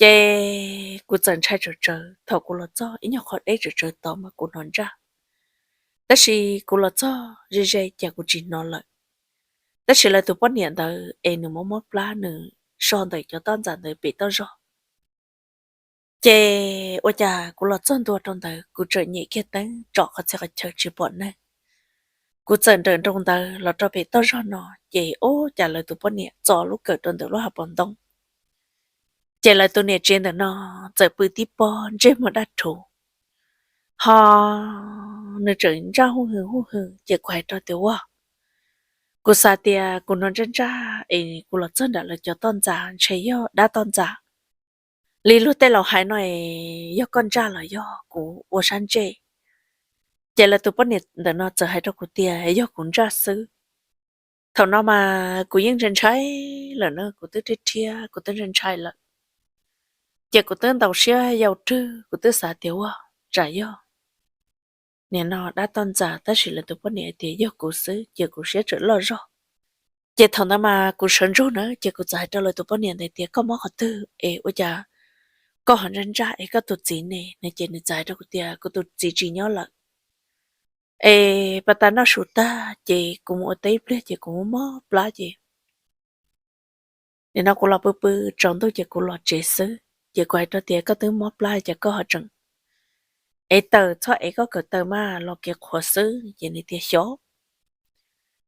Ces kuv txawm ntshai tsawv tsawv, thaum kuv los txog ib nyuag qhov deb tsawv tsawv tod mas kuv hnov ntsaj, tab sis kuv los txog ze ze ces kuv tsis hnov lawm. Tab sis lawv tus poj niam ntawd es nws muab mob plab, nws so ntawm cov toj ntxas ntawd pem toj zog. Ces ua cas kuv los txog ntua rau ntawd kuv tseem nyem kiag teeb tsom qhov txhia qhov chaw tsis pom neeg. Kuv txawm nrawm nroos ntawd los rau pem toj zog no, ces ua cas lawv tus poj niam txo lub kawm rau ntawm lub hav paus ntoo. Ces lawv tus niam tsev ntawm no txawm pw tib pob ntsej muag daj rhuv, ho nws tseem ntsaj huj hwm huj hwm, ces kuv hais rau tias, Ua, kuv xav tias kuv hnov ntsaj ntsaj es kuv los txog nram lawv cov toj ntxas, ntshe yog dab toj ntxas li luag tej laus hais no es yog koj ntsaj los yog kuv ua sab ntsej. Ces lawv tus poj niam ntawm no txawm hais rau kuv tias yog kuv ntsaj xwb. Thaum no mas kuv yeej ntshai ntshai lawm na, kuv twb rhiab rhiab, kuv twb ntshai ntshai lawm. Ces kuv twb ntaus siab yau rwg, kuv twb xav tias, Ua, tsam yog nim no dab toj ntxas, tab sis lawv tus poj niam tias yog kuv xwb ces kuv siab tseem loj zog. Ces thaum ntawd mas kuv sawv ntsug na, ces kuv txawm hais rau lawv tus poj niam ntawd tias, Koj mob qhov twg es ua cas koj ho ntsaj ntsaj es koj tus txiv ne? No ces nws txawm hais rau kuv tias, Kuv tus txiv tsis nyob lawm es pas tas noj su tag ces kuv mus ua teb ib pliag ces kuv muaj mob plab ces nim no kuv los pw pw tsaus ntuj ces kuv los tsev xwb. Ces kuv hais rau tias, Koj twb mob plab ces koj ho tseem ev taws, txhob ev koj kawm taws mas los kev qhuav xwb. Ces nws tias, Xyov,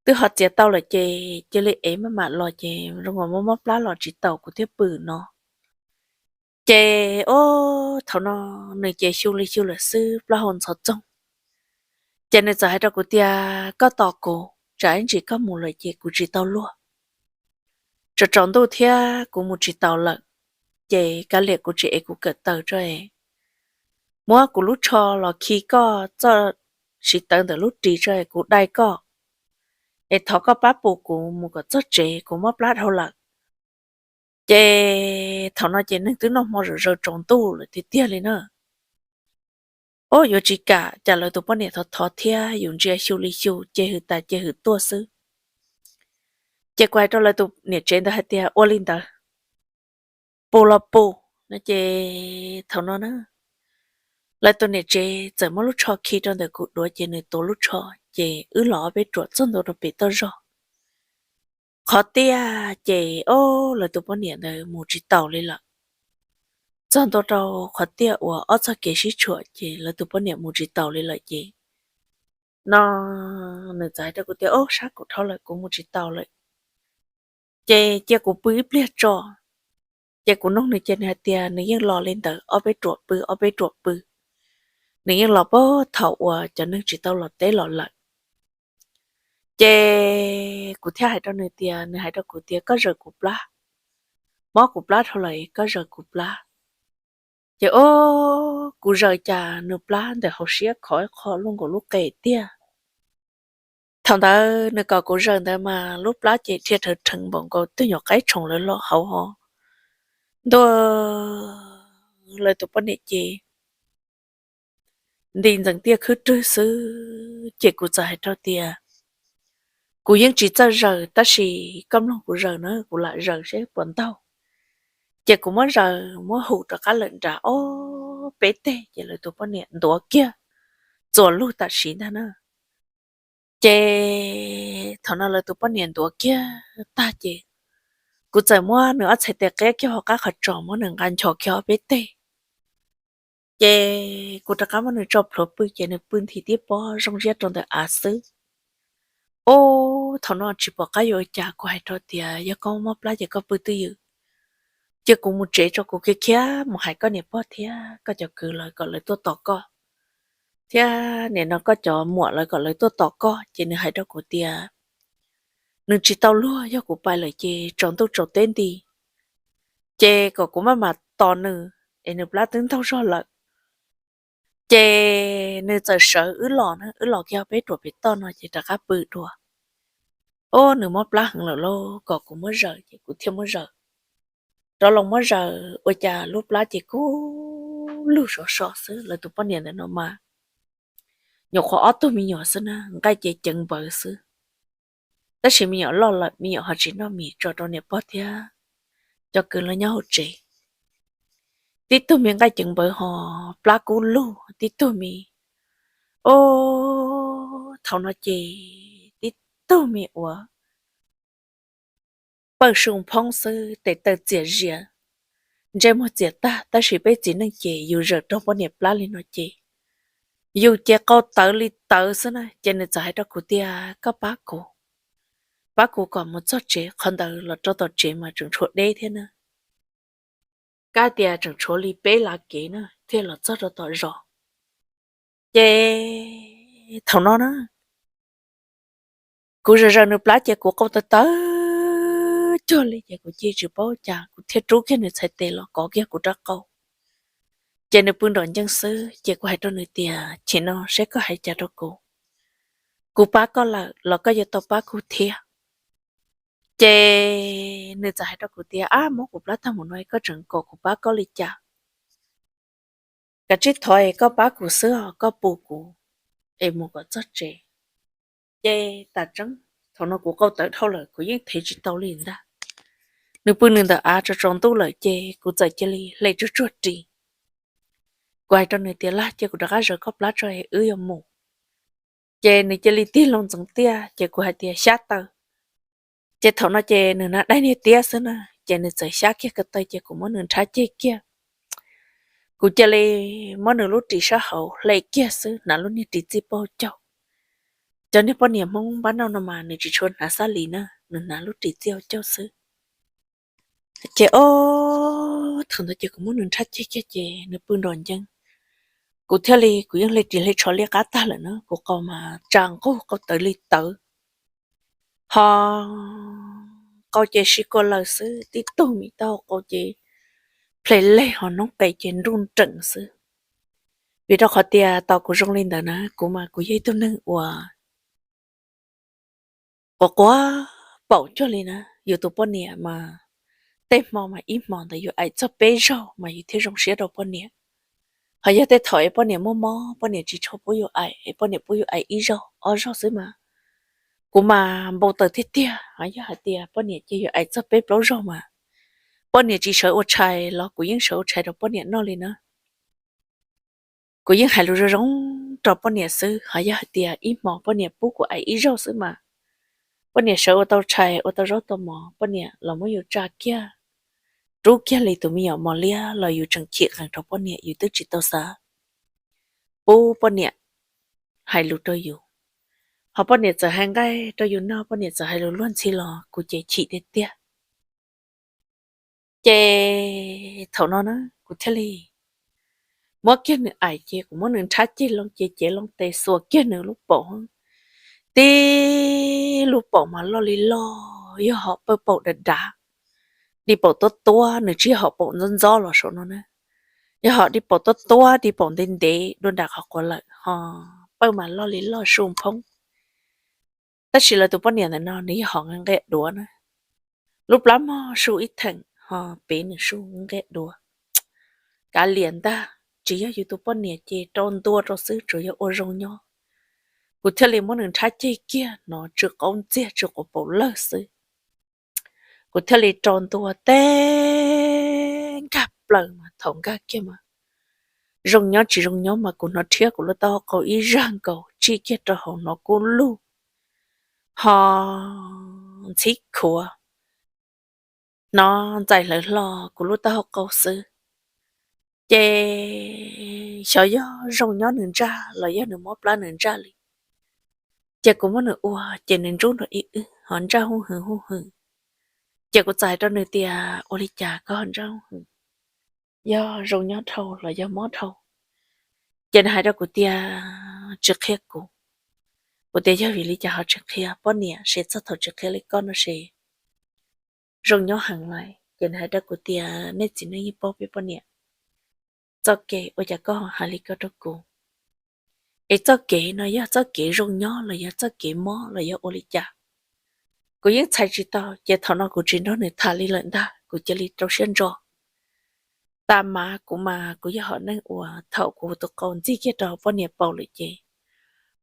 twb ho txiav tau lawm ces cia li ev maj mam los ces zoo nkaus mob mob plab los tsis taus kuv thiaj pw no. Ces ua thaum no nws ces xyu li xyu lawm xwb, plaub hau ntxhov txoog. Ces nws txawm hais rau kuv tias, Koj tos kuv, tsam ib ntsis koj mus lawm ces kuv tsis tau luag. Tsaus tsaus ntuj thiab kuv mus tsis taus lawm, ces kav liam kuv tsis ev kuv kawm taws tso es muab kuv lub tsho los khi koj txoj siv tawv ntawm lub ris tso es kuv dai koj, es thov koj pab pus kuv mus kom txog tsev, kuv mob plab dhau lawm. Ces thaum no ces neeg twb noj hmo zaws zaws tsaus ntuj lawm tiag tiag li na. Ua yuav tsis kam cas lawv tus poj niam thov thov thiab yus ntsia xyu li xyu, ces hwm tas ces hwm tuaj xwb. Ces kuv hais rau lawv tus niam tsev ntawd hais tias, Ua li ntawd, pus los pus no. Ces thaum no na, lawv tus niam tsev txawm muab lub tsho khi rau ntawm kuv duav ces nws tuav lub tsho, ces wb los ob peb ruam txog ntua rau pem toj zog. Qhov tiaj ces ua lawv tus poj niam ntawd mus tsis taus li lawm. Txog ntua rau qhov tiaj uas ob txoj kev sib tshuam ces lawv tus poj niam mus tsis taus li lawm ces no nws txawm hais rau kuv tias, Ub, sab kuv dhau lawm, kuv mus tsis taus lawm, ces cia kuv pw ib pliag tso. Ces kuv nug nws ces nws hais tias nws yeej los li ntawd ob peb ruam pw ob peb ruam pw, nws yeej los puag thaum uas cov neeg tsis tau los teb los lawm. Ces kuv thiaj hais rau nws tias, nws hais rau kuv tias, Koj zaws kuv plab, mob kuv plab dhau lawm, koj zaws kuv plab. Ces ua kuv zaws cas nws plab ntawm hauv siab khov ib qho luaj nkaus lub qe tiag. Thaum ntawd nws kom kuv zaws ntawd mas lub plab ces dhia rhawv rheev npaum nkaus twg nyuam qaib tshoom lawv los hauv ho ntua. Lawv tus poj niam ces nti ntxeev tiaj khwb rwg xwb. Ces kuv txawm hais rau tias, Kuv yeej tsis txawj zaws, tab sis koj mloog kuv zaws na, kuv lam zaws seb puas ntaug. Ces kuv muab zaws muab hum rov qab lawm nram ob peb teg ces lawv tus poj niam ntuav kiag txuas lug tam sim ntag na. Ces thaum no lawv tus poj niam ntuav kiag tag ces kuv txawm muab nws ob txhais tes qia kiag hauv qab qhov tsos, muab nws nqa nchos kiag ob peb teg. Ces kuv rov qab muab nws tso plhuav pw ces nws pw nthi tib pob zoo siab rau ntawm av xwb. Ub, thaum no tsis pom qab yuav ua cas, kuv hais rau tias, Yog koj mob plab ces koj pw twj ywm, cia kuv mus tsev tso, kuv khiav khiav mus hais koj niam pog thiab koj cov kwv lawv kom lawv tuaj tos koj, thiab nim no koj cov muam lawv kom lawv tuaj tos koj. Ces nws hais rau kuv tias nws tsis tau luag, yog kuv pais lawm ces tsaus ntuj tsaus teb nti, ces kom kuv maj mam tos nws, es nws plab twb ntaug zog lawm. Ces nws txawm sawv wb los na, wb los kiag peb ruam pem toj no ces rov qab pw dua. Ub, nws mob plab heev lawm lauj, kom kuv muab zaws ces kuv thiaj muab zaws. Rov los muab zaws ua cas lub plab ces kub lug sov so xwb. Lawv tus poj niam ntawm no mas nyuam qhuav ob tug me nyuam xwb na, nqaij ces ceev npawv xwb. Tab sis me nyuam loj lawm, me nyuam ho tsis noj mis tso rau niam pog thiab cov kwv lawv nyob hauv tsev. tib tug me nqaij ceev npawv ho plab kub lug tib tug me. Ob, thaum no ces tib tug me uas pawj su phoob xwb, tes taw txias zias, ntsej muag txias tag, tab sis peb txiv neej ces yus zawm raug poj niam plab li no ces yus ces qau tawv li tawv xwb na. Ces nws txawm hais rau kuv tias koj pab kuv, pab kuv kom mus txog tsev, qhov ntawd los rau tom tsev mas tseem tshuav deb thiab na, kab tias tseem tshuav li peb lav kev na thiaj los txog rau tom zos. Ces thaum no na, kuv zaws zaws nws plab ces kuv qau tawv tawv cuag li ces kuv cia tsis paub cas kuv thiaj rub kiag nws txhais tes los kov kiag kuv rab qau. Ces nws pw nrom ncees xwb ces kuv hais rau nws tias chim no seb koj hais cas rau kuv, kuv pab koj lawm los koj yuav tau pab kuv thiab. Ces nws txawm hais rau kuv tias ab, muab kuv plab tag mus no koj tseem kom kuv pab koj li cas? Kav tsij thov es koj pab kuv xwb os, koj pab kuv es mus kom txog tsev. Ces tam tseeb thaum no kuv qau tawv dhau lawm kuv yeej thev tsis tau li ntag. Nws pw nws ntawm av tsaus tsaus ntuj lawm ces kuv txawm cia li hle tsuag tsuag ris. Kuv hais rau nws tias laj cia kuv rov qab zaws koj plab tso es wb yuav mus. Ces nws cia li tig loo ntxeev tiaj ces kuv hais tias xyab taw. Ces thaum no ces nws hnav daim niag tiab xwb na, ces nws txawm xyab kiag ko taw ces kuv muab nws nrhab ceg kiag. Kuv cia li muab nws lub ris sab hauv hle kiag xwb, hnav lub niag ris txij paj caug. Cov niag poj niam Hmoob npab noj no mas nws tsis tshua hnav xab lis na, nws hnav lub ris txij hauv caug xwb. Ces ob, thaum ntawd ces kuv muab nws nrhab ceg kiag ces nws pw nrom ncees. Kuv thiaj li, kuv yeej hle ris hle tsho liab qab tag lawm na, kuv qau mas tsa nqug qau tawv li tawv. Ho qau ces sib kua lawm xwb, tib tug me taub hau qau ces ple leg ho noob qes ces nruj nreem xwb. Vim rau qhov tias tos kuv zoo li ntawd na, kuv mas kuv yog ib tug neeg uas quav quav paum cuag li na. Yus tus poj niam mas tej hmo mas ib hmo ntawd yus aim txog peb zaug mas yus thiaj zoo siab rau poj niam. Ho yog tej thaum es poj niam muaj mob, poj niam tsis tshua pub yus aim, es poj niam pub yus aim ib zaug ob zaug xwb mas kuv mas npau taws tiag tiag. Ho yog hais tias poj niam cia yus aim txog peb plaub zaug mas poj niam tsis sawv ua tshais los kuv yeej sawv ua tshais rau poj niam noj li na. Kuv yeej hais lus zoo zoo rau poj niam xwb, ho yog hais tias ib hmo poj niam pub kuv aim ib zaug xwb mas poj niam sawv ua tau tshais ua tau zaub tau mov, poj niam los muab yus tsa kiag, rub kiag li tus me nyuam mos liab los yus tseem chim qees rau poj niam, yus twb tsis tau xav pub poj niam hais lus rau yus. Ho poj niam txawm hais nqaij rau yus noj, poj niam txawm hais lus luag ntxhi los kuv ces chim tiag tiag. Ces thaum no na kuv thiaj li muab kiag nws aim ces kuv muab nws nrhab ceg loo ces cev loo tes xuas kiag nws lub paum. Tib lub paum mas loj li loj, yog hom pawj paum dav dav, di paum tuab tuab, nws tsis yog hom paum ntxob ntxob los saum no na. Yog hom di paum tuab tuab, di paum ntev ntev dua nram qhov quav lawm, ho pawj mas loj li loj su phoob. Tab sis lawv tus poj niam ntawm no nws yog hom nqe nqe duav na. Lub plab mog su ib theem ho pem nws su nqe duav. Kav liam ntag, tsis yog yus tus poj niam ces rau ntua rau xwb, tsuas yog ua zoo nyob. Kuv thiaj li muab nws nrhab ceg kiag no tsw qaub ntxiag tsw quav paum lawg xwb. Kuv thiaj li rau ntua teb nkag plaws mas thaum nkag kiag mas zoo nyob tsis zoo nyob mas kuv hnov rhiab kuv lub taub hau qau ib zaj nkaus tsij kiag rau hauv, hnov kub lug ho ntxhib khuav, hnov ntxais hlawv hlo kuv lub taub hau qau xwb. Ces xyov yog zoo nyob nws ntsaj los yog nws mob plab nws ntsaj li. Ces kuv muab nws ua ces nws ntsub nrog ib wb ho ntsaj huj hwv huj hwv. Ces kuv txawm hais rau nws tias ua li cas koj ho ntsaj huj hwv, yog zoo nyob dhau los yog mob dhau? Ces nws hais rau kuv tias tsis qhia kuv. Kuv tias yog vim li cas ho tsis qhia poj niam, ces txog thaum tsis qhia li koj no ces zoo nyob heev lawm. Ces nws hais rau kuv tias nej txiv neej yeej paub peb poj niam txoj kev, ua cas koj hais li ko rau kuv? Es txoj kev no yog txoj kev zoo nyob los yog txoj kev mob los yog ua li cas? Kuv yeej txhais tsis tau, ces thaum no kuv tsis nrog nws tham li lawm ntag, kuv cia li rau siab ntso. Tag mas kuv mas kuv yog hom neeg uas thaum kuv tus qau ntxig kiag rau poj niam paum lawm ces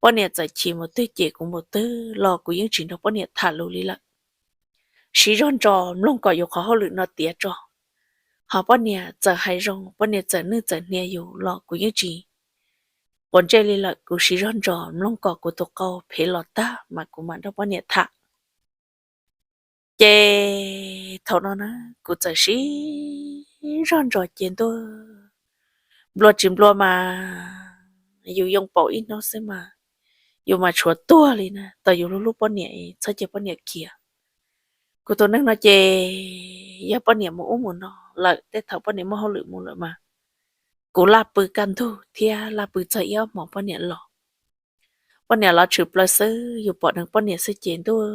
poj niam txawm chim npaum twg ces kuv npaum twg los kuv yeej tsis nrog poj niam tham lus li lawm. Siv zog ntso mloog kom yus qhov hauj lwm no tiav tso, Ho poj niam txawm hais zoo, poj niam txawm nwj txawm hnia yus los kuv yeej tsis quav ntsej li lawm, kuv siv zog ntsos mloog kom kuv tus qau phem los tag mas kuv mam nrog poj niam tham. Ces thaum no na, kuv txawm siv zog ntsos ces ntuj, nplua tsis nplua mas yus yoo paum ib hnub xwb mas yus mas tshuav tuag li na, tau yus hlub hlub poj niam txhob cia poj niam khiav. Kuv tus neeg no ces yog poj niam mus ub mus no lawm, tej thaum poj niam muaj hauj lwm mus lawm mas kuv laj pw kaj ntug thiab laj pw txog ib ob hmos poj niam los. Poj niam los tshwm plaws xwb, yus pom dheev poj niam xwb ces ntuj,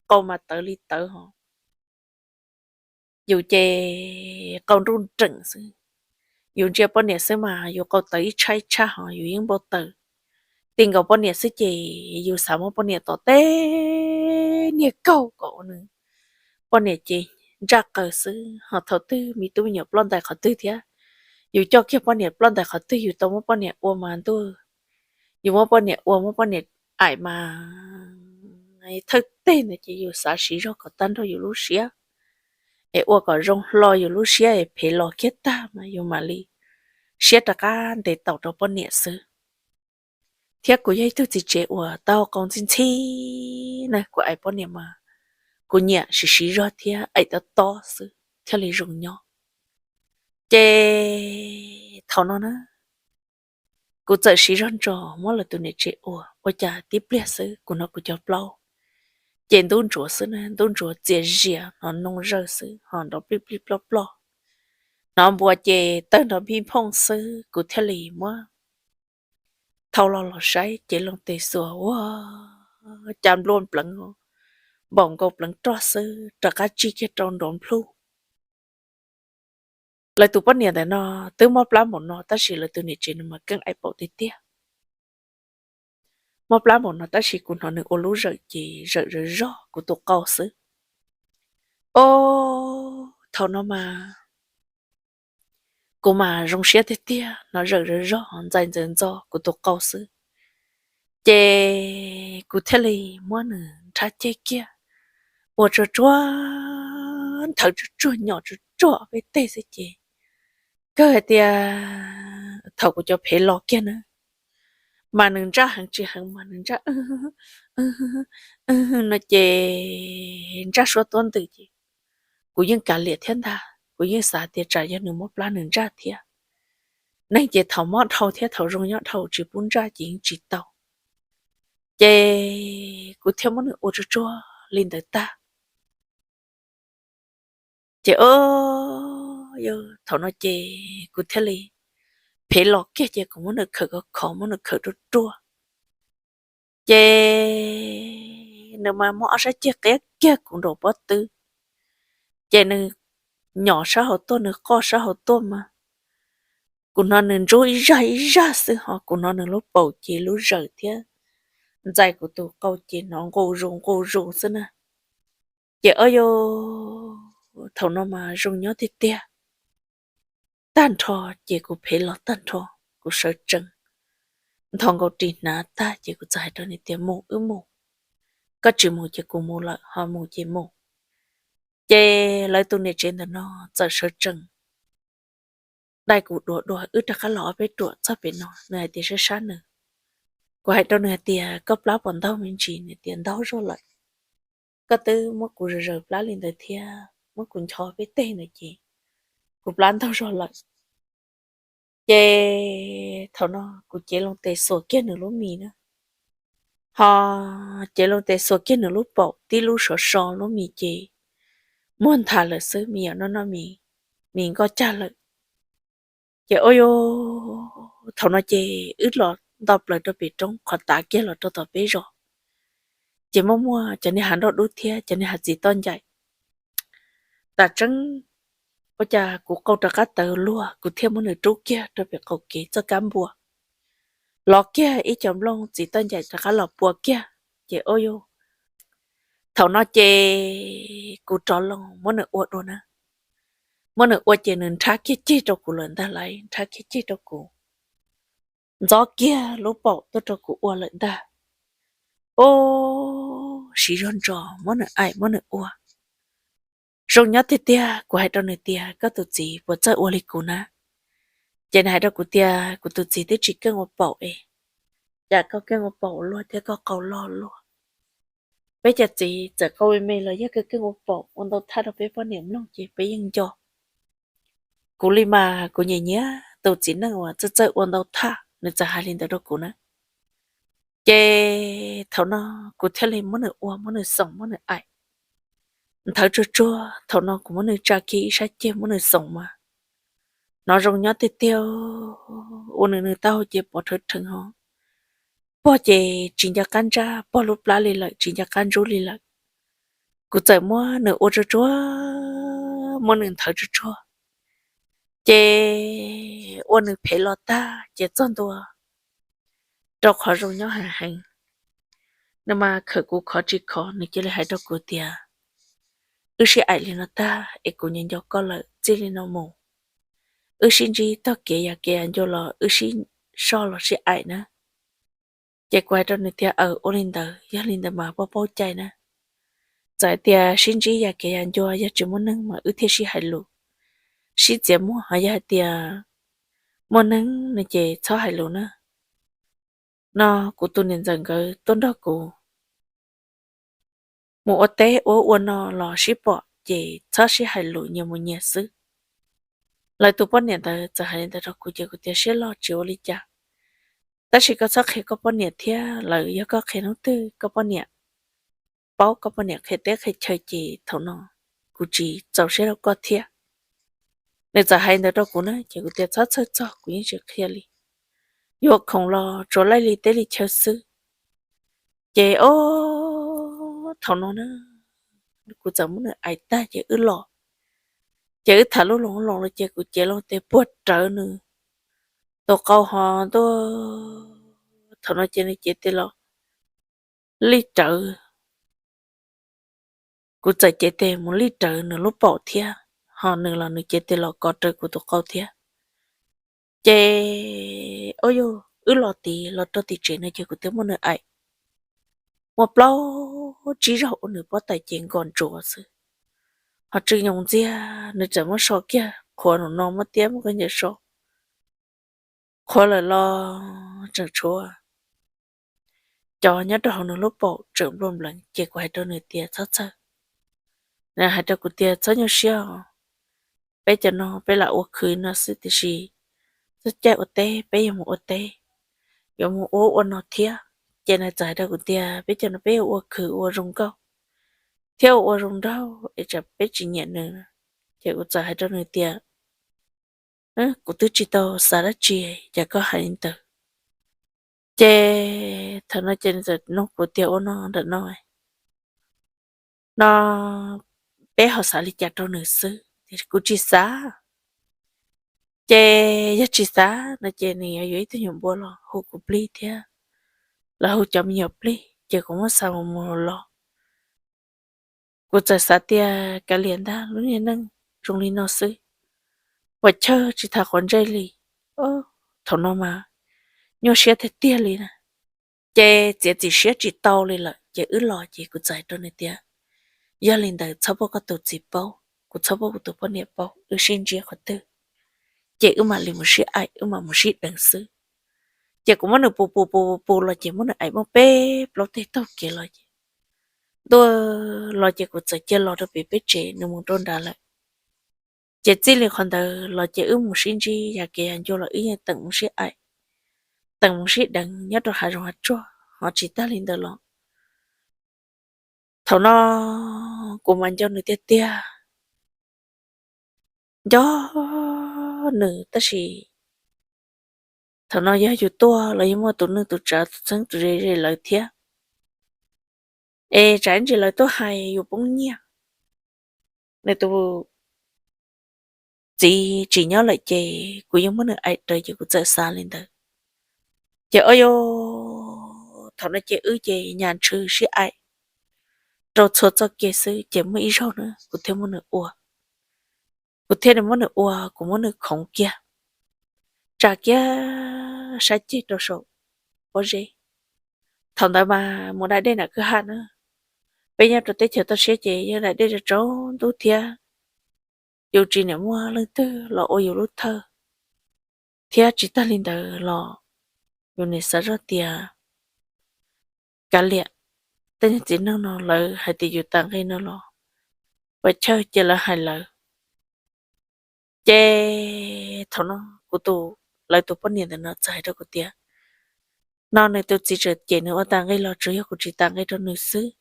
qau mas tawv li tawv ho. Yus ces qau nruj nreem xwb, yus ntsia poj niam xwb mas yus qau tawv ib tshab ib tshab ho yus yeej npau taws. Ti nkaus poj niam xwb ces yus xav muab poj niam tom teb niag kaug kom ua nws, poj niam ces ntsaj qaws xwb ho thaum twg me tub me nyuam ploj ntais qhov twg thiab, yus coj kiag poj niam ploj ntais qhov twg yus tau muab poj niam ua mas ntuj, yus muab poj niam ua muab poj niam aim mas thawj teg ntawd ces yus xav siv zog kom tag nrho yus lub siab es ua kom zoo hlo yus lub siab es phem los kiag tag mas yus mam li siab rov qab ntes taus rau poj niam xwb. Thiab kuv yog ib tug txiv tsev uas tau qau ntxhib ntxhib na, kuv aim poj niam mas kuv nyiam siv siv zog thiab aim tob tob xwb thiaj li zoo nyob. Ces thaum no na, kuv txawm siv zog ntsos muab lawv tus niam tsev ua, ua cas tib pliag xwb kuv hnov kuv cov plaub ces ntub ntsuav xwb na, ntub ntsuav txias zias hnov noo zawg xwb ho nrov plij plij ploj ploj, hnov npua ces tawg nrov npij nphooj xwb kuv thiaj li muab thau los los saib ces loo tes xuas ua cas nplua pleev, npaum nkaus pleev roj xwb rov qab tsig kiag rau nrov nplhuj. Lawv tus poj niam ntawm no twb mob plab npaum no tab sis lawv tus niam tsev no mas keej aim paum tiag tiag. Mob plab npaum no tab sis kuv hnov nws ua lub zawm ces zawm zawm zog kuv tus qau xwb. Ob, thaum no mas kuv mas zoo siab tiag tiag, hnov zawm zawm zog ntxais ntxawv ntxo kuv tus qau xwb. Ces kuv thiaj li muab nws nrhab ceg kiag, ua tsuag tsuag, nthawv tsuag tsuag, nyom tsuag tsuag peb teg xwb ces kawg hais tias thaum kuv cov phem los kiag na, mas nws ntsaj heev tsis heev mas nws ntsaj no ces ntsaj suab tuab ntws ces kuv yeej kav liam thiab ntag, kuv yeej xav tias tsam yog nws mob plab nws ntsaj thiab. Neeg ces thaum mob dhau thiab thaum zoo nyob dhau tsis pub ntsaj ces yeej tsis tau. Ces kuv thiaj muab nws ua tsuag tsuag li ntawd tag. Ces o, yog thaum no ces kuv thiaj li phem los kiag ces kuv muab nws khawm khov khov, muab nws khawm ruaj ruaj. Ces nws mas muab ob sab ceg qiab kiag kuv nraum pob tw, ces nws nyom sab hauv tuaj, nws qoj sab hauv tuaj mas kuv hnov nws ntsub ib zaj ib zaj xwb ho kuv hnov nws lub paum ces lub zawm thiab ntxais kuv tus qau ces hnov nqus zus nqus zus xwb na. Ces o, yog thaum no mas zoo nyob tiag tiag. Tag nrho ces kuv phem los tag nrho, kuv sawv tsees nthos nkaus ris hnav tag ces kuv txawm hais rau nws tias mus wb mus, koj tsis mus ces kuv mus lawm, ho mus ces mus. Ces lawv tus niam tsev ntawm no txawm sawv tsees dai kuv dua dua wb rov qab los ob peb ruam txog pem no, nws hais tias sab sab nws. Kuv hais rau nws hais tias koj plab puas ntaug me ntsis, nws tias ntaug zog lawm. Koj twb muab kuv zaws zaws plab li ntawd thiab muab kuv ncho peb teg ntawd ces kuv plab ntaug zog lawm. Ces thaum no kuv cev loo tes xuas kiag nws lub mis na, ho cev loo tes xuas kiag nws lub paum tib lub sov so lub mis ces muag nthav lawm xwb, mis yam no no mis, mis nkoj cag lawm. Ces o, yog thaum no ces wb los nto plaws rau pem roob qhov tav kiag los rau tom peb zos. Ces muaj muaj cov niag hav nroj dub thiab cov niag hav txiv toj ncaim. Tam tseeb ua cas kuv qau rov qab tawv luag, kuv thiaj muab nws rub kiag rau pem qaum kev txoj kab npua, lov kiag ib co nplooj txiv toj ncaim rov qab los pua kiag. Ces o, yog thaum no ces kuv rov loo muab nws ua dua na. Muab nws ua ces nws nrhab kiag ceg rau kuv lawm ntag lauj, nrhab kiag ceg rau kuv, ntxov kiag lub paum tuaj rau kuv ua lawm ntag. O, siv zog ntsos muab nws aim muab nws ua, Zoo nyob tiag tiag, kuv hais rau nws tias koj tus txiv puas txawj ua li kuv na? Ces nws hais rau kuv tias kuv tus txiv twb tsis keej ua paum es, cas koj keej ua paum ua luaj thiab koj qau loj luaj. Peb cov txiv txawm qau me me los yog keej keej ua paum ua ntau thaj rau peb poj niam mloog ces peb yeej nco. Kuv li mas kuv nyiam nyiam tus txiv neej uas txawj txawj ua ntau thaj, nws txawm hais li ntawd rau kuv na. Ces thaum no kuv thiaj li muab nws ua, muab nws xoom, muab nws aim nthawv tsuag tsuag. Thaum no kuv muab nws tsa kiag ib sab ceg muab nws xoom mas hnov zoo nyob tiag tiag. Ua nws nws taub hau ces pov rhawv rheev ho, pog ces tsis nco qab ntsaj, pog lub plab li lawm, tsis nco qab ntsub li lawm. Kuv txawm muab nws ua tsuag tsuag, muab nws nthawv tsuag tsuag, ces ua nws phem los tag ces txog ntua rau qhov zoo nyob heev heev. Nws mas khawm kuv khov tsis khov, nws cia li hais rau kuv tias, wb sib aim li no tag es kuv nyiam nco koj lawm, txij li no mus wb sib ntsib tog kev yam kev yam ncua los wb sib soj los sib aim na. Ces kuv hais rau nws tias, aw, ua li ntawd, yog li ntawd mas poj paub cai na. Txawm hais tias sib ntsib yam kev yam ncua yog tsis muaj neeg mas wb thiaj sib hais lus, sib txiav muag, ho yog hais tias muaj neeg no ces txhob hais lus na. No kuv tus niam ntxawm nkawd tuaj nrog kuv mus ua teb ua ua no los sib pom ces txhob sib hais lus, nyias mus nyias xwb. Lawv tus poj niam ntawd txawm hais li ntawd rau kuv ces kuv tias siab loj tsis ua li cas, tab sis koj txhob qhia koj poj niam thiab, lawv yog koj qhia hnub twg koj poj niam paub, koj poj niam qhia teb qhia chaw ces thaum no kuv tsis txaus siab rau koj thiab. Nws txawm hais ntawd rau kuv na ces kuv tias txhob txhawj txog, kuv yeej tsis qhia li, yuav khoom los tsuas laij li teb li chaw xwb. Ces o, thaum no na kuv txawm muab nws aim tag ces wb los, ces wb tham lub loo los ces kuv cev loo tes puag rawv nws tus qau ho ntua, thaum no ces nws cev tes los lij rawv, kuv txawm cev tes mus lij rawv nws lub paum thiab, ho nws los nws cev tes los kov rawv kuv tus qau thiab. Ces o, yog wb los tid los rau tim tsev no ces kuv twb muab nws aim muaj plaub tsib zaug ua nws pob tais ces nkos ntsuav xwb, ho tsw nyoos ntxiag. Nws txawm muab so kiag qhuav no, muab tiab muab khaub ncaws so qhuav lawm los tseem tshuav cov nyob rau hauv nws lub paum tseem nplua npleev ces kuv hais rau nws tias txhob txhawj. Nws hais rau kuv tias txhob nyuaj siab os, peb cov no peb lam ua khwv no xwb tiam sis txog caij ua teb peb yuav mus ua teb, yuav mus ua ua no thiab. Ces nws txawm hais rau kuv tias peb cov no peb yuav ua khwv ua zoo nkauj thiab ua ua zoo nraug es tsam peb tsis nyiam nws. Ces kuv txawm hais rau nws tias kuv twb tsis tau xav dab tsi, cas koj hais li ntawd. Ces thaum no ces nws txawm nug kuv tias ua no ntawm no no peb ho xav li cas rau nws xwb, kuv tsis xav. Ces yog tsis xav no ces nws yuav yuav ib tug nyuam npua los hu kuv plig thiab los hu cov me nyuam plig ces kuv muab xa mus mus los los. Kuv txawm xav tias kav liam ntag, lub niag neej zoo li no xwb, puas chawj tsis tham quav ntsej li. Thaum no mas nyuaj siab tiag tiag li na. Ces txiav txim siab tsis tau li lawm ces wb los ces kuv txawm hais rau nws tias yog li ntawd txhob pub koj tus txiv paub, kuv txhob pub kuv tus poj niam paub, wb sib ntsib qhov twg ces wb mam li mus sib aim, wb mam mus sib deev xwb. Ces kuv muab nws pus pus pus pus los ces muab nws aim muaj peb plaub teg taug kev los ces ntua los ces kuv txawm cia los rau pem peb tsev, nws mus rau nrad lawm. Ces txij li qhov ntawd los ces wb mus sib ntsib yam kev yam ncua los wb yeej teem mus sib aim, teem mus sib deev nyob rau hav zoov hav tsuag. Ho tsis tag li ntawd los thaum no kuv mas nco nws tiag tiag, nco nws tab sis thaum no yog yus tuaj los yog muaj tus neeg tus tsav tus txheeb tus ze ze lawv thiab, es tsam ib ntsis lawv tuaj hais yus poob nyiaj. Nws tus txiv tsis nyob lawm ces kuv yeej muab nws aim raws ces kuv txawm xav li ntawd. Ces o, yog thaum no ces wb ces nyas ntshw sib aim rau txhua txoj kev xwb ces muaj ib zaug na kuv thiaj muab nws ua, kuv thiaj li muab nws ua, kuv muab nws khoov kiag, tsa kiag sab ceg rau saum pob zeb. Thaum ntawd mas mus da dej nram kwj ha na, peb nyob rau teb chaws toj siab ces yog da dej rau tsaus ntuj thiab yus tsis niam muaj leej twg los ua yus lub thawj, thiab tsis tag li ntawd los yus niam xav zoj tias kav liam, tej niag txiv neej no lawv hais tias yus tas nqi no los pes tsawg ces lawv hais lawv. Ces thaum no kuv tus, lawv tus poj niam ntawm no txawm hais rau kuv tias, no nws tus txiv tseem cem nws ua tas nqi los tsuas yog kuv tsis tas nqi rau nws xwb.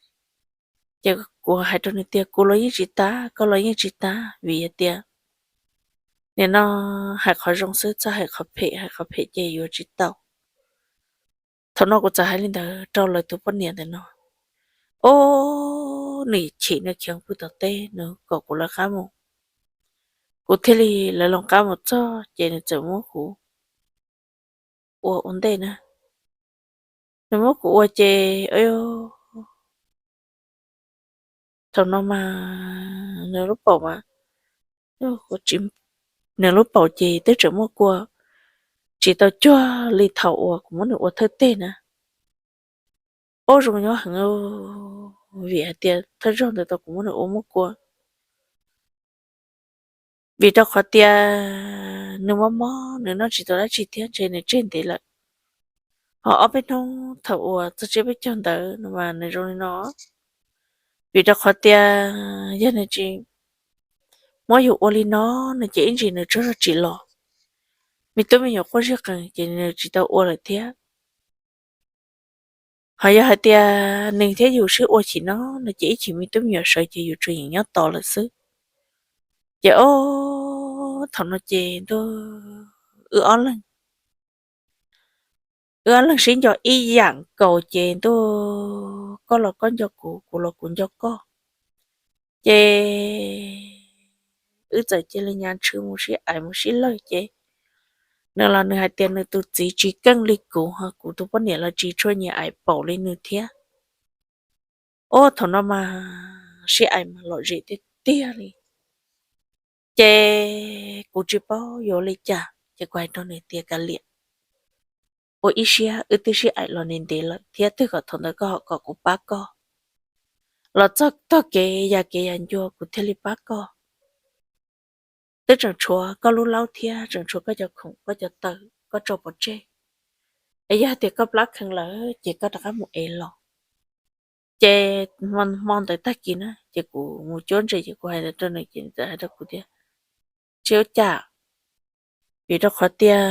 Ces kuv hais rau nws tias kuv los yeej tsis tas, koj los yeej tsis tas, vim hais tias nim no hais qhov zoo xwb, txhob hais qhov phem, hais qhov phem ces yuav tsis tau. Thaum no kuv txawm hais li ntawd rau lawv tus poj niam ntawm no. Ob, nws chim nws khiav pw tom teb, nws kom kuv lawv qab mus. Kuv thiaj li lawv loo qab mus txog ces nws txawm muab kuv ua ua ntej na. Nws muab kuv ua ces thaum no mas nws lub paum mas, nws lub paum ces twb tseem muaj kua, tsis tau cuag li thaum uas kuv muab nws ua thawj teg na. Ob, zoo nyob heev, vim hais tias thawj zaug ntawd tau kuv muab nws ua muaj kua. Vim rau qhov tias nws mob mob, nws noj tsis tau dab tsi thiab ntshe nws tseg ntev lawm. Ho ob peb hnub thaum uas txog tsiab peb caug ntawd no mas nws zoo li no. Vim rau qhov tias yog nws tsis muab yus ua li no no ces ib ntsis nws tsaug zog tsis los, me tub me nyuam quaj ziag qees ces nws tsis tau ua lawm thiab. Ho yog hais tias nws thiab yus sib ua chim no no ces ib chim me tub me nyuam sawv ces yus tsuas yeem nyob tos lawm xwb. Ces ob, thaum no ces ntuj, wb ob leeg, wb ob leeg sib nco ib yam nkaus ces ntuj, koj los koj nco kuv, kuv los kuv nco koj. Ces wb txawm cia li nyav ntshw mus sib aim mus sib lawj ces nws los nws hais tias nws tus txiv tsis keej li kuv, ho kuv tus poj niam los tsis tshua nyiam aim paum li nws thiab. Ob, thaum no mas sib aim mas lom zem tiag tiag li. Ces kuv tsis paub yuav ua li cas ces kuv hais rau nws tias kav liam, ua ib siab, wb twb sib aim los ntev ntev lawm thiab twb kom thaum ntawd koj ho kom kuv pab koj, los txog tog kev ya kev ya ncua kuv thiaj li pab koj. Twb tseem tshuav koj lub laub thiab tseem tshuav koj cov khoom koj cov taw koj tso pov tseg, es yog tias koj plab kheev lawm ces koj rov qab mus ev los. Ces hmo ntawd tag kis na ces kuv mus cuab ntses ces kuv hais rau nws ces nws txawm hais rau kuv tias tsis ua cas, vim rau qhov tias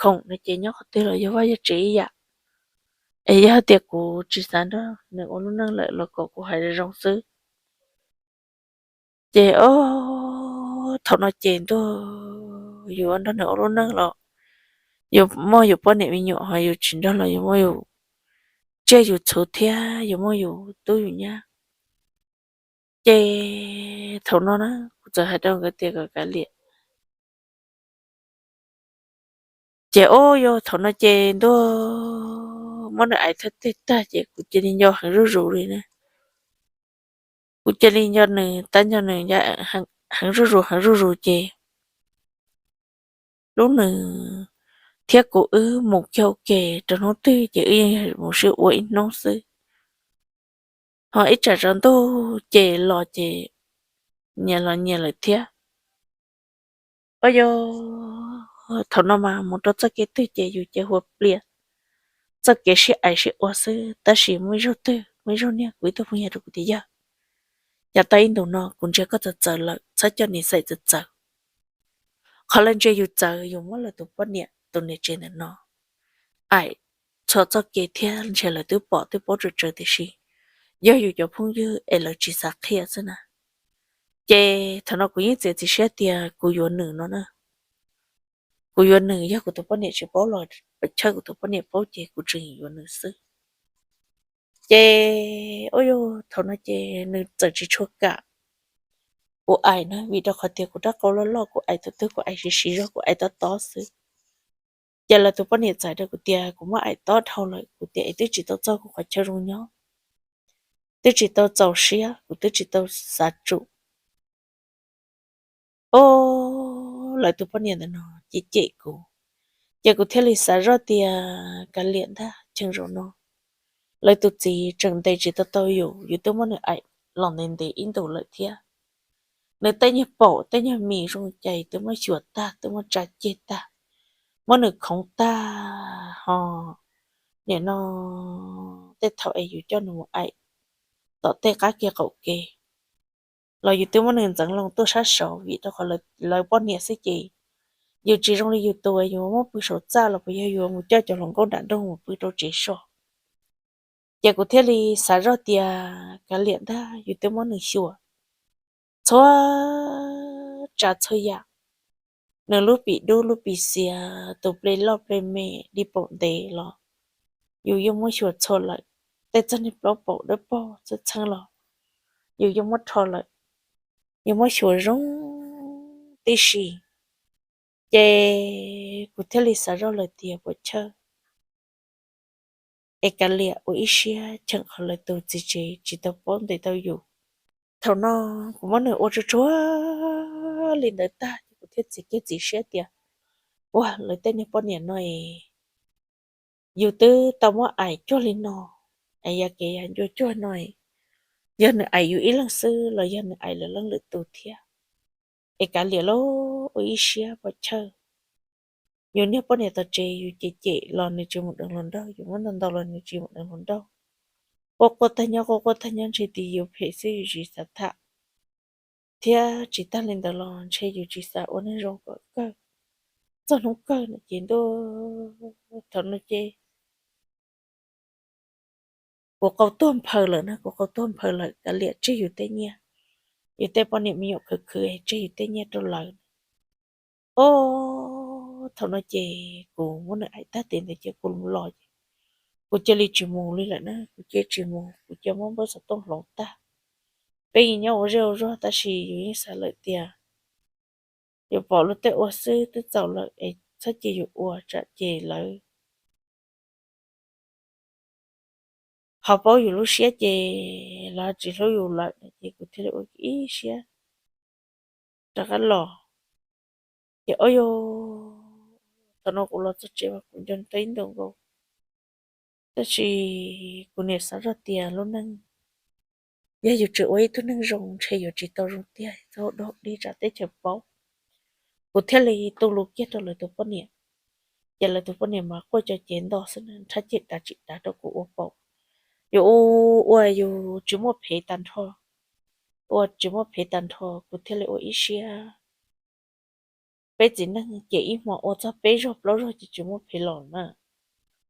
khoom no ces nyob qhov twg los yog vaj yog tsev ib yam, es yog tias kuv tsis xav nrog nws ua lub neej lawm los kom kuv hais zoo xwb. Ces ob, thaum no ces ntuj, yus nrog nws ua lub neej los yus muaj yus poj niam me nyuam, ho yus tsis nrog los yus muaj yus tsiaj yus txhu thiab yus muaj yus tub yus nyab. Ces thaum no na kuv txawm hais rau nkawd tias kom kav liam. Ces ob, yog thaum no ces ntuj, muab nws aim thawj teg tag ces kuv cia li nco heev zuj zus li na. Kuv cia li nco nws, tab nco nws heev zuj zus heev zuj zus ces lub nws thiab kuv wb mus kiag ua ke rau hnub twg ces wb yeej mus sib ua ib hnub xwb. Ho ib tsam tsaus ntuj ces los ces nyias los nyias lawm thiab. Ob, yog thaum no mas mus rau txoj kev twg ces yus ces hua plias, txoj kev sib aim sib ua xwb. Tab sis muaj ib zaug twg muaj ib zaug niag kuv ib tug phooj ywg rau kuv tias yawg, yav tau ib ntus no kuv ntsia koj txawv txawv lawm, txhob coj niam xaim txawv txawv. Qhov lawv ntsia yus txawv yus muab lawv tus poj niam tus niam tsev ntawm no aim txhua txoj kev thiab ntshe lawv twb pom twb paub tsawv tsawv tiam sis yog yus cov phooj ywg es lawv tsis xav qhia xwb na. Ces thaum no kuv yeej txiav txim siab tias kuv yuav nws no na. Kuv yuav nws, yog kuv tus poj niam tsis paub los pes tsawg kuv tus poj niam paub ces kuv tseem yuav nws xwb. Ces ob, yog thaum no ces nws txawm tsis tshua kam kuv aim na, vim rau qhov tias kuv rab qau loj loj, kuv aim tus twg kuv aim siv siv zog, kuv aim tob tob xwb. Ces lawv tus poj niam txawm hais rau kuv tias kuv muab aim tob dhau lawm, kuv tias es twb tsis tau txog kuv qhov chaw zoo nyob, twb tsis tau txaus siab, kuv twb tsis tau xav tsum. Ob, lawv tus poj niam ntawm no ces cem kuv, ces kuv thiaj li xav zoj tias kav liam ntag, cheem zaum no lawv tus txiv tseem ntes tsis tau tau yus, yus twb muab nws aim los ntev ntev ib ntus lawm thiab. nws tej nyuag paum tej nyuag mis zoo cas twb muab xyuas tag, twb muab tsa ceg tag, muab nws khoov tag ho. Nim no tej thaum es yus coj nws mus aim tom tej qab kev qaum kev los yus twb muab nws ntxeev loo tuaj sab saud vim rau qhov lawv poj niam xwb ces yus tsis zoo li yus tus yus muab pw saum txaj los puas yog yus mus coj cov hluas nkauj nram nroog mus pw rau tsev so. Ces kuv thiaj li xav zoj tias kav liam ntag, yus twb muab nws xyuas txhua tsav txhua yam, nws lub pim dub lub pim xiav, tus ple loj ple me, li paum ntev los yus yeej muab xyuas txhua lawm. Tej txoj niag plaub paum dawb paug txheeb txheeb los yus yeej muab rho lawm, yus muab xyuas zoo tib si. Ces kuv thiaj li xav zoj lawm tias puas chawj es kav liam ua ib siab cheem qhov lawv tus txiv tsev tsis tau paub ntes tau yus. Thaum no kuv muab nws ua tsuag tsuag li ntawd tag ces kuv thiaj txiv kiag txiv siab tias ua lawv tej niag poj niam no es yus twb tau muab aim cuag li no es yog kev yav ncua cuag no, yog nws aim yus ib leeg xwb los yog nws aim lawv leej lwm tus thiab es kav liam lauj, ua ib siab puas chawj. Yus niag poj niam tom tsev yus cem cem los nws tsis mus deev hluas nraug, yus muab ntau ntau los nws tsis mus deev hluas nraug. Quaj quaj tag nyob quaj quaj tag nyob ntshe tias yus phem xwb yus tsis xav tham thiab tsis tag li ntawd los ntshe yus tsis xav ua neeg zoo kom kawg. Txog hnub kawg no ces ntuj, thaum no ces kuv qau tuag nphaws lawm na, kuv qau tuag nphaws lawm kav liam tseg yus tej nyiaj, yus tej poj niam me nyuam khwv khwv tseg yus tej nyiaj rau lawv. Ob, thaum no ces kuv muab nws aim tag tes ntawd ces kuv los ces kuv cia li tsis mus li lawm na, kuv cia li tsis mus, kuv cia muab npawb xov tooj hloov tag. Peb yeej nyob ua zej ua zog tab sis yus yeej xav lawm tias yus pom luag tej ua xwb twb txaus lawm es txhob cia yus ua tsam ces lawv ho paub yus lub siab ces lawv tsis hlub yus lawm no ces kuv thiaj li ua ib siab rov qab los. Ces ob, yog thaum no kuv los txog tsev mas kuv nco tau ib ntus nkaus. Tab sis kuv niam xav zoj tias lub neej yog yus tseem ua ib tug neeg zoo ntshe yuav tsis tau zoo tiag, txhob ua dog dig tsam teb chaws paub. Kuv thiaj li tu lus kiag rau lawv tus poj niam, ces lawv tus poj niam mas quaj co cev nto xwb na, nrhab ceg dav tsim dav rau kuv ua paum. Yus ua yus tsis muaj phev tag nrho, ua tsis muaj phev tag nrho kuv thiaj li ua ib siab. Peb txiv neej ces ib hmo ua txog peb zaug plaub zaug ces tsis muaj phev los na.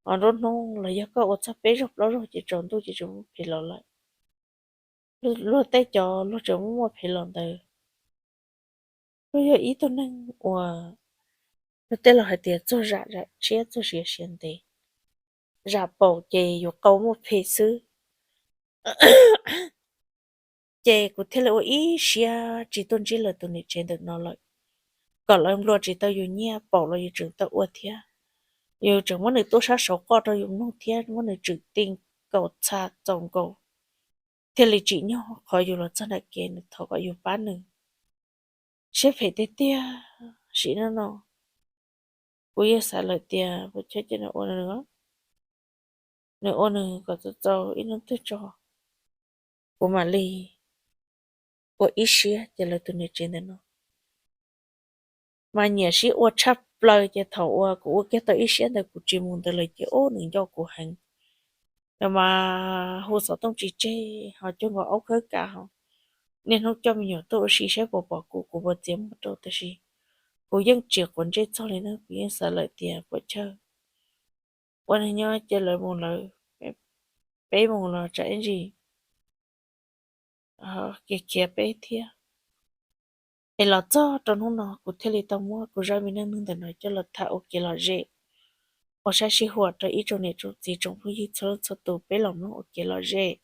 Ho nruab hnub los yog koj ua txog peb zaug plaub zaug ces tsaus ntuj ces tsis muaj phev los lawm. Luag tej cov luag tseem muaj muaj phev los ntawd, luag yog ib tug neeg uas luag tej laus hais tias txuag zam zam tshiab txuag siav siav ntev. Zam paum ces yus qau muaj phev xwb. Ces kuv thiaj li ua ib siab tsis tuaj ntsib lawv tus niam tsev ntawm no lawm, kom lawv nplua tsis tau yus nyiaj, paum los yus tseem tau ua thiab. Yus tseem muab nws tuaj sab saud qoj rau yus mloog thiab muab nws tswm ti nkaus txha txaus nkaus, thiaj li tsim nyog qhov yus los txog nram kev nws thov kom yus pab nws. Siab phem tiag tiag sim no no. Kuv yeej xav lawm tias puas chawj cia nws ua nws, nws ua nws kom txaus txaus ib hnub twg tso, kuv mam li ua ib siab. Ces lawv tus niam tsev ntawm no mas nyiam sib ua tshaj plaws, ces thaum uas kuv ua kiag tau ib siab ntawd kuv tsis mus ntawd lawm ces ub nws nco kuv heev. Nws mas hu xov tooj tsis tseg, ho cuag nkaus aub khawb kav ho niaj hnub coj me nyuam tuaj ua si saib puas pom kuv, kuv puas txiav muag rau, tab sis kuv yeej tsis quav ntsej txog li na. Kuv yeej xav lawm tias puas chawj, ua neeg nyob cia lawv mus lawv, peb mus los tsam ib ntsis khiav khiav peb thiab. Es los txog rau hnub no kuv thiaj li tau muab kuv zaj me neej neeg ntawm no coj los tham ua kev lom zem, ua saib sij huam rau ib tsoom niam tsoom txiv tsoom phooj ywg txhua leej txhua tus peb los mloog ua kev lom zem.